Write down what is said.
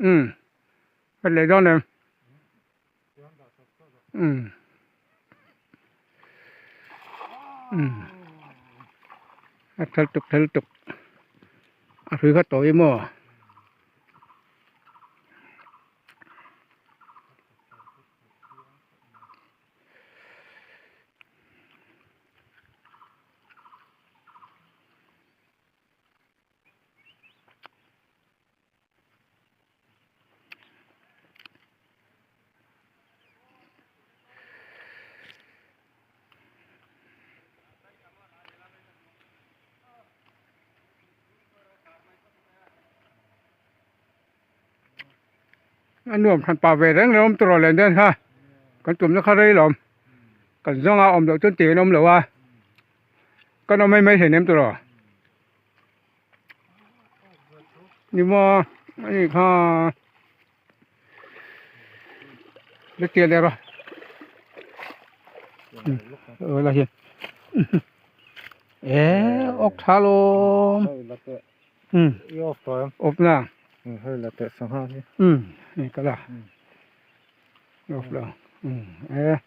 ອືມ ເປັນເລດອນເດ້ ອືມ ອືມ ເທິລຕຸກ ເທິລຕຸກ ອາ ຖືກະໂຕອີໂມ. ອັນນວມຄັນປາເວແດງລະອມຕະຫຼອດແລະເດີນຄ່ະ ກັນຕຸມນະຄະເລີຍລອມ ກັນຊອງອາອອມດອກຈົນເຕນອມລະວ່າ ກັນເອົາໄມ້ໄມ້ເຫັນແນມຕະຫຼອດ. ນີ້ໝໍ ອັນນີ້ຄ່າ ລະຕຽນແລ້ວ ເອີ ລະເຫັນ ເອ ອອກທາໂລມ ອືມ ອອກນາ ອືມ ນີ້ກະລະ ອືມ ອອກລະ ອືມ ເອ.